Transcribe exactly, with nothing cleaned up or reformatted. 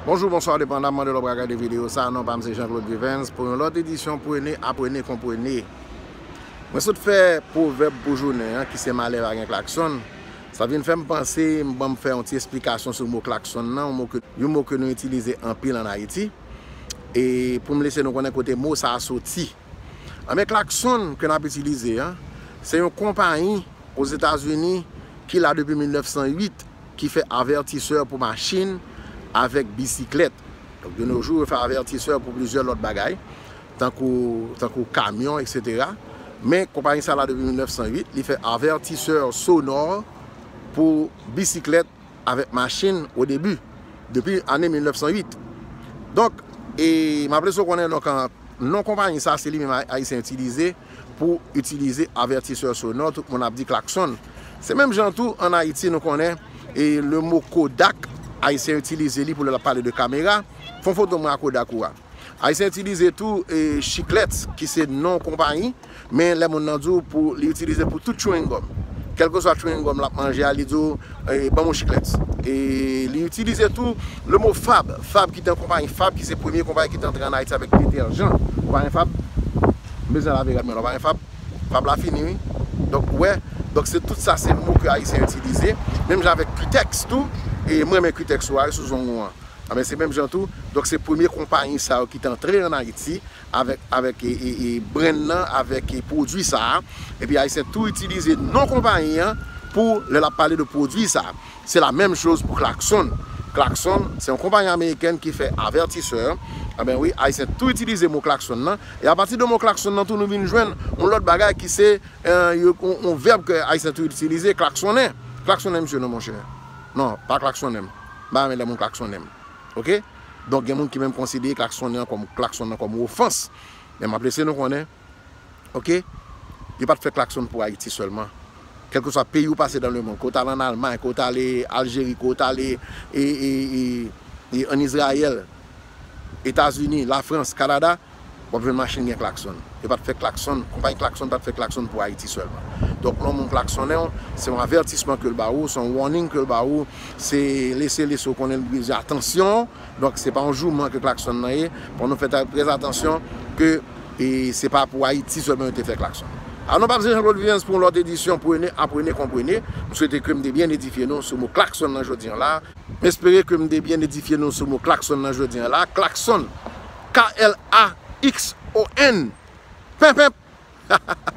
Bonjou, bonswa, depandaman de lè w ap gade videyo sa, non pa m se Jean Claude Vivens pou yon lòt edisyon Prene, Apprene, Konprene. Mwen sot fè pwovèb pou jounen an ki se malè pa gen klaksonn. Sa vin fè m panse, m ban m fè yon ti esplikasyon sou mo klaksonn nan, yon mo ke, yon mo ke nou itilize anpil ann Ayiti. E pou m lese nou konnen kote mo sa a soti. Anben, klaksonn ke n ap itilize an, se yon konpayi Ozetazini ki la depi mil nèf san uit, ki fè avètisè pou machin avèk bisiklèt. Donk, de nos jours, yo fè avètisè pou plizyè lòt bagay, tankou, tankou kamyon, etsetera. Men, konpayi sa la depi mil nèf san uit, li fè avètisè sonò pou bisiklèt avèk machin o debi, depi ane mil nèf san uit. Donk, e, m ap lese w konnen, donk, an, non konpayi sa, se li menm Ay-, Ayisyen itilize pou itilize avètisè sonò, tout moun ap di klaksonn. Se menm jan tou, ann Ayiti, nou konnen, e, le mo Kodak, Ayisyen itilize li pou lè l ap pale de kamera. Fè yon foto mwen a Kodak ou a. Ayisyen itilize tou, e, chiklèt, ki se non konpayi, men lè moun nan di w pou li itilize pou tout chewing gum. Kèlkeswa chewing gum l ap manje a, li di w, e, ban m yon chiklèt. E li itilize tou le mo Fab. Fab ki te yon konpayi, Fab ki se premye konpayi ki te antre ann Ayiti avèk detèjan. Ou pa gen Fab? M bezwen lave rad mwen la, ou pa gen Fab? Fab la fini, wi. Donk, ou wè, donk se tout sa, se mo ke Ayisyen itilize. Menm jan avèk Kutex tou, e mwen renmen Kutex ou a, sou zong ou an. Anben, se menm jan tou. Donk, se premye konpayi sa yo ki te antre ann Ayiti avèk, avèk, e, e, e, brand nan, avèk, e, pwodui sa a. Epi Ayisyen tou itilize non konpayi an pou lè l ap pale de pwodui sa a. Se la menm choz pou klaksonn. Klaksonn, se yon konpayi amerikèn ki fè avètisè. Anben wi, Ayisyen tou itilize mo klaksonn nan. E apati de mo klaksonn nan tou, nou vin jwenn yon lòt bagay ki se, e, yon, yon, yon vèb ke Ayisyen tou itilize, klaksonnen. Klaksonnen, mesye, non, monchè. Non, pa klaksonnen m. M pa renmen lè moun klaksonnen m. Oke? Donk, gen moun ki menm konsidere klaksonn nan kòm, klaksonn nan kòm ofans. Men m ap lese nou konnen, oke? Yo pa t fè klaksonn pou Ayiti sèlman. Kèlkeswa peyi ou pase dans le monde, ke w t al ann Almay, ke w t ale Aljeri, ke w t ale, e, e, e, e ann Izrayèl, Etazini, Lafrans, Kanada, w ap jwenn machin gen klaksonn. Yo pa t fè klaksonn, konpayi klaksonn pa t fè klaksonn pou Ayiti sèlman. Donk, lè yon moun klaksonnen w, se yon avètisman ke l ba ou, se yon warning ke l ba ou, se lese, lese w konnen l bezwen atansyon. Donk, se pa yon jouman ke klaksonn nan ye. Fò nou fè trè, trè atansyon ke, e, se pa pou Ayiti sèlman yo te fè klaksonn. A non pa m se Jean Claude Vivens pou yon lòt edisyon Prene, Apprene, Konprene. M swete ke m te byen edifye nou sou mo klaksonn nan jodi an la. M espere ke m te byen edifye nou sou mo klaksonn nan jodi an la. Klaksonn, K L A X O N. Penp, penp.